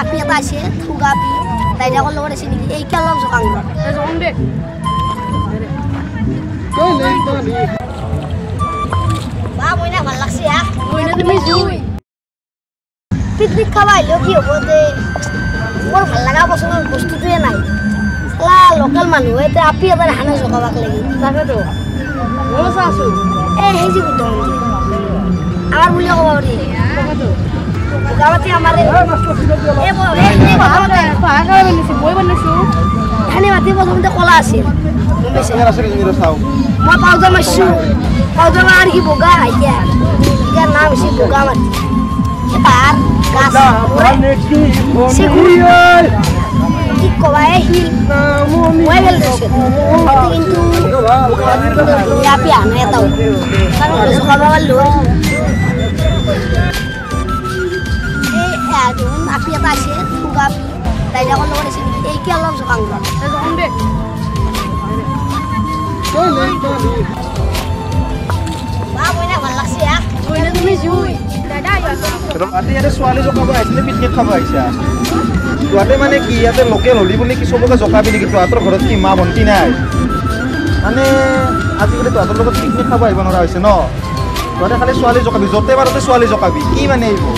আপি এটা আছে থুগা আপি দাইদাকৰ লগত আছে নেকি এই অলপ জোকাং দে। বা মইনা ভাল লাগছে হা মইনা তুমি জুই পিকনিক খাব আহিলেও কি হ'ব দে মোৰ ভাল লগা পচন্দৰ বস্তুটোৱে নাই চালা লোকেল মানুহ এতিয়া আপি এটা দেখা নাই জোকাবাক লাগি তাকেতো ময়ো আছো এই সেই যে বুদ্ধ মন্দিৰ আমাৰ বুলিও ক'ব পাৰি বোকামাটি আমাৰ ধানি মাটি প্ৰথমতে কলা আছিল মই পাউডাৰ মাৰিছোঁ পাউডাৰ মাৰ কি বগা এতিয়া ইয়াৰ নাম হৈছে বোকা মাটি পাহাৰ গাছ চেগুন কি কবা এই শিল মই ফেল দিছোঁ কিন্তু ধুনীয়া আপি অহা নাই এটাও কাৰণ জোকাব পাৰিলোঁ দেখোন আপি এটা আছে থুগা আপি দাইদাকৰ লগত আছে নেকি এই কি অলপ জোকাং দে। বা মইনা ভাল লাগছে হা মইনা তুমি জুই ইয়াতে ছোৱালী জোকাব আহিছিলে পিকনিক খাব আহিছা তহঁতে মানে কি ইয়াতে লোকেল হলি বুলি কি চবকে জোকাবি নেকি তহঁতৰ ঘৰত কি মা ভণ্টি নাই মানে আজিকালি তহঁতৰ লগত পিকনিক খাব আহিব নোৱাৰা হৈছে ন তহঁতে খালি ছোৱালী জোকাবি য'তে পাৰতে ছোৱালী জোকাবি কি মানে এইবোৰ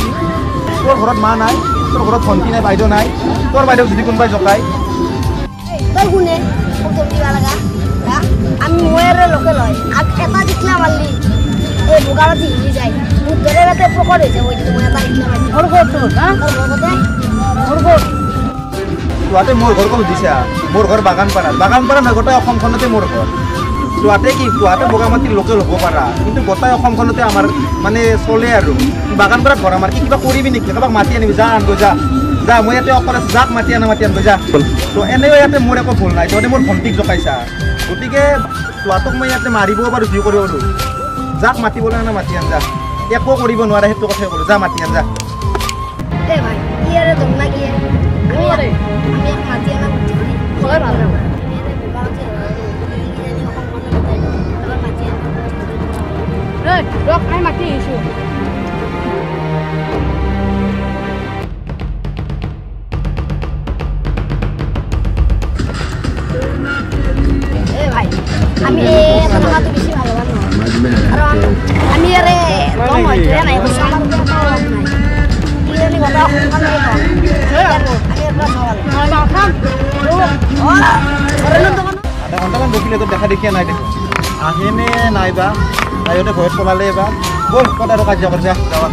তোৰ ঘৰত মা নাই তোৰ ঘৰত ভণ্টি নাই বাইদেউ নাই তোৰ বাইদেউ যদি কোনোবাই জোকায় তই কোনে দিব লগা আমি মই লোকেল হয় এটা দিখলা মাৰলি এই বোকা মাটি হিলি যায় মোৰ দৰে তাতে পকত হৈ যাব মই এটা দিখলা মাৰি তহঁতে মোৰ ঘৰ ক'ত দিছা মোৰ ঘৰ বাগানপাৰাত বাগানপাৰা নহয় গোটেই অসমখনতে মোৰ ঘৰ তহঁতে কি তহঁতে বগামাটিৰ লোকেল হ'ব পাৰা কিন্তু গোটেই অসমখনতে আমাৰ মানে চলে আৰু বাগানপাৰাত ঘৰ আমাৰ কি কিবা কৰিবি নেকি কাৰোবাক মাতি আনিবি যা আনগৈ যা যা মই ইয়াতে অকলে আছোঁ যাক মাতি আনা মাতি আনগৈ যা তো এনেও ইয়াতে মোৰ একো ভুল নাই তহঁতে মোৰ ভণ্টিক জোকাইছা গতিকে তহঁতক মই ইয়াতে মাৰিবও পাৰোঁ যি কৰিব পাৰোঁ যাক মাতিবলৈ আনা মাতি আন যা একো কৰিব নোৱাৰে সেইটো কথাই ক'লোঁ যা মাতি আন যা। এই ভাই ইয়াৰে দম না কি আমি মাতি আনা ভাল আমি মাতি আহিছোঁ। এই ভাই আমি টকাটো বেছি ভাল হোৱা নহয় কাৰণ আমি ইয়াৰে দম হয়তোৱে নাই কৈছোঁ আমাৰ নাই কিজানি গোটেই অসমখনৰে দম আমি আধা ঘণ্টামান ৰখিলে তোৰ দেখা দেখিয়া নাই দেখোন আহেনে নাইবা তাইহঁতে ভয়ত পলালে বা ব'ল ক'ত আৰু কাজিয়া কৰি যা যাৱা।